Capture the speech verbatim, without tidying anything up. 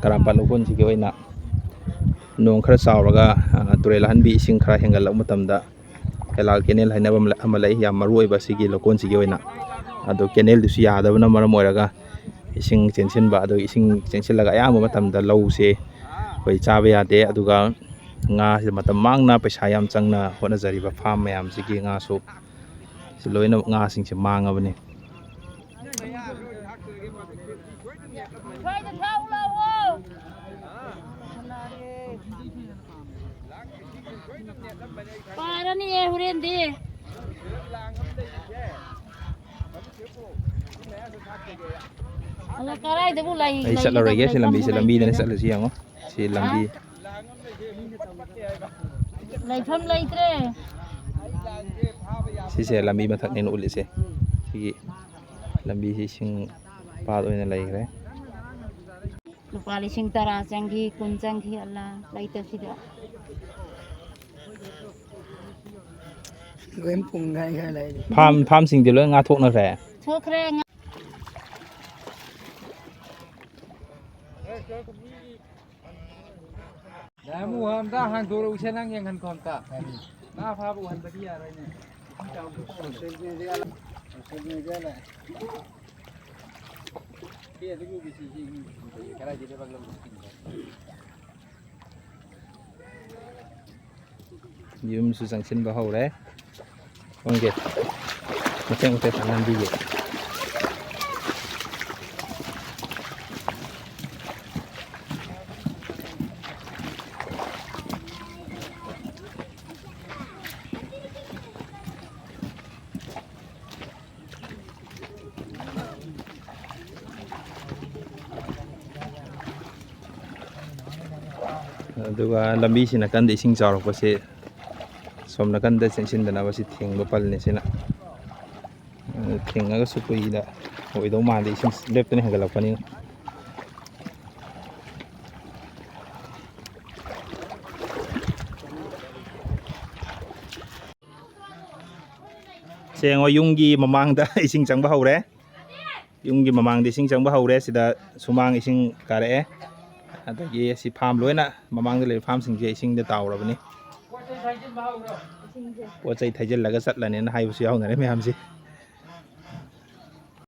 ꯀꯔꯥꯝꯄꯥꯠ ꯂꯧꯀꯣꯟꯁꯤꯒꯤ ꯑꯣꯏꯅ ꯅꯣꯡ ꯈꯔ ꯆꯥꯎꯔꯒ, ꯑ, ꯇꯨꯔꯦꯜ ꯑꯍꯟꯕꯤ ꯏꯁꯤꯡ ꯈꯔ ꯍꯦꯟꯒꯠꯂꯛꯄ ꯃꯇꯝꯗ ꯀꯦꯂꯥꯜ ꯀꯦꯅꯦꯜ ꯍꯥꯏꯅꯕ ꯑꯃ ꯂꯩ, ꯑꯃ ꯂꯩ, ꯌꯥꯝ ꯃꯔꯨ ꯑꯣꯏꯕ ꯁꯤꯒꯤ ꯂꯧꯀꯣꯟꯁꯤꯒꯤ ꯑꯣꯏꯅ꯫ ꯑꯗꯣ ꯀꯦꯅꯦꯜꯗꯨꯁꯨ ꯌꯥꯗꯕꯅ ꯃꯔꯝ ꯑꯣꯏꯔꯒ ꯏꯁꯤꯡ ꯆꯦꯟꯁꯤꯟꯕ, ꯑꯗꯨ ꯏꯁꯤꯡ ꯆꯦꯟꯁꯤꯜꯂꯒ ꯑꯌꯥꯝꯕ ꯃꯇꯝꯗ ꯂꯧꯁꯦ ꯑꯩꯈꯣꯏ ꯆꯥꯕ ꯌꯥꯗꯦ꯫ ꯑꯗꯨꯒ ꯉꯥꯁꯦ ꯃꯇꯝ ꯃꯥꯡꯅ ꯄꯩꯁꯥ ꯌꯥꯝ ꯆꯪꯅ ꯍꯣꯠꯅꯖꯔꯤꯕ ꯐꯥꯝ ꯃꯌꯥꯝꯁꯤꯒꯤ ꯉꯥꯁꯨ ꯁꯤ ꯂꯣꯏꯅ ꯉꯥꯁꯤꯡꯁꯦ ꯃꯥꯡꯉꯕꯅꯤ꯫ ꯄꯥꯔꯅꯤꯌꯦ ꯍꯣꯔꯦꯟꯗꯤ꯫ ꯑꯗꯣ ꯀꯔꯥꯏꯗꯕꯨ ꯂꯩ-, ꯑꯩ ꯆꯠꯂꯔꯣꯏꯒꯦ꯫ ꯁꯤ ꯂꯩꯒꯗꯕ ꯂꯝꯕꯤꯁꯦ, ꯂꯩꯐꯝꯕꯨ ꯂꯝꯕꯤꯗꯅꯦ ꯂꯩꯇꯦꯗ꯫ ꯆꯠꯂꯤꯁꯤ ꯌꯦꯡꯉꯣ꯫ ꯁꯤ ꯂꯝꯕꯤ꯫ ꯂꯩꯐꯝ ꯂꯩꯇ꯭ꯔꯦ꯫ ꯁꯤꯁꯦ ꯂꯝꯕꯤ ꯃꯊꯛꯅꯦꯅ ꯎꯠꯂꯤꯁꯦ꯫ ꯁꯤꯒꯤ ꯂꯝꯕꯤꯁꯤ ꯏꯁꯤꯡ ꯄꯥꯠ ꯑꯣꯏꯅ ꯂꯩꯈ꯭ꯔꯦ꯫ ꯂꯨꯄꯥ ꯂꯤꯁꯤꯡ ꯇꯔꯥ ꯆꯪꯈꯤ, ꯀꯨꯟ ꯆꯪꯈꯤ, ꯑꯜꯂꯥ ꯂꯩꯇꯕꯁꯤꯗ꯫ ꯂꯣꯏ ꯄꯨꯡꯈꯥꯏ ꯈꯥꯏ ꯂꯩꯔꯦ꯫ ꯐꯥꯝ, ꯐꯥꯝꯁꯤꯡꯗꯤ ꯂꯣꯏ ꯉꯥꯊꯣꯛꯅꯈ꯭ꯔꯦ꯫ ꯊꯣꯛꯈ꯭ꯔꯦ꯫ ꯉꯥ- ꯗꯥꯃꯨ ꯑꯝꯇ ꯍꯥꯡꯗꯣꯔꯛꯎꯁꯦ, ꯅꯪ ꯌꯦꯡꯍꯟꯈꯣ ꯑꯝꯇ꯫ ꯉꯥ ꯐꯥꯕ ꯎꯍꯟꯕꯗꯤ ꯌꯥꯔꯣꯏꯅꯦ꯫ ꯏꯁꯤꯡ ꯆꯥꯎꯕꯗꯤ ꯇꯧꯔꯣꯏ꯫ ꯁꯣꯁꯦꯜ ꯃꯦꯗꯤꯌꯥ ꯂꯥꯛꯑꯦ꯫ ꯁꯣꯁꯦꯜ ꯃꯦꯗꯤꯌꯥ ꯂꯥꯛꯑꯦ꯫ ꯁꯤ ꯑꯗꯨꯒꯤ ꯕꯤ ꯁꯤ ꯁꯤ ꯀꯗꯥꯏꯗ ꯂꯩꯕꯥꯛ ꯂꯧꯕ ꯁꯤꯡꯗꯣ? ꯌꯨꯝꯁꯨ ꯆꯪꯁꯤꯟꯕ ꯍꯧꯔꯦ꯫ ꯈꯪꯗꯦ꯫ ꯃꯇꯦꯛ ꯃꯇꯦꯛ ꯂꯝꯕꯤꯒꯤ꯫ ꯑꯗꯨꯒ ꯂꯝꯕꯤꯁꯤ ꯅꯥꯀꯟꯗ ꯏꯁꯤꯡ ꯆꯥꯎꯔꯛꯄꯁꯦ ꯁꯣꯝ ꯅꯥꯀꯟꯗ ꯆꯦꯟꯁꯤꯟꯗꯅꯕ ꯁꯤ ꯊꯤꯡꯕ ꯄꯜꯂꯤ ꯁꯤꯅ꯫ ꯊꯤꯡꯉꯒꯁꯨ ꯀꯨꯏꯅ ꯑꯣꯏꯗꯧ ꯃꯥꯟꯗꯦ, ꯏꯁꯤꯡ ꯂꯦꯞꯇꯅ ꯍꯦꯟꯒꯠꯂꯛꯄꯅꯤꯅ꯫ ꯁꯦ ꯌꯦꯡꯉꯣ, ꯌꯨꯝꯒꯤ ꯃꯃꯥꯡꯗ ꯏꯁꯤꯡ ꯆꯪꯕ ꯍꯧꯔꯦ꯫ ꯌꯨꯝꯒꯤ ꯃꯃꯥꯡꯗ ꯏꯁꯤꯡ ꯆꯪꯕ ꯍꯧꯔꯦ꯫ ꯁꯤꯗ ꯁꯨꯃꯥꯡ ꯏꯁꯤꯡ ꯀꯥꯔꯛꯑꯦ꯫ ꯑꯗꯒꯤ ꯁꯤ ꯐꯥꯝ ꯂꯣꯏꯅ, ꯃꯃꯥꯡꯗ ꯂꯩꯔꯤꯕ ꯐꯥꯝꯁꯤꯡꯁꯦ ꯏꯁꯤꯡꯗ ꯇꯥꯎꯔꯕꯅꯤ꯫ ꯄꯣꯠ ꯆꯩ ꯊꯩꯖꯤꯜꯂꯒ ꯆꯠꯂꯅꯦꯅ ꯍꯥꯏꯕꯁꯨ ꯌꯥꯎꯅꯔꯦ ꯃꯌꯥꯝꯁꯦ꯫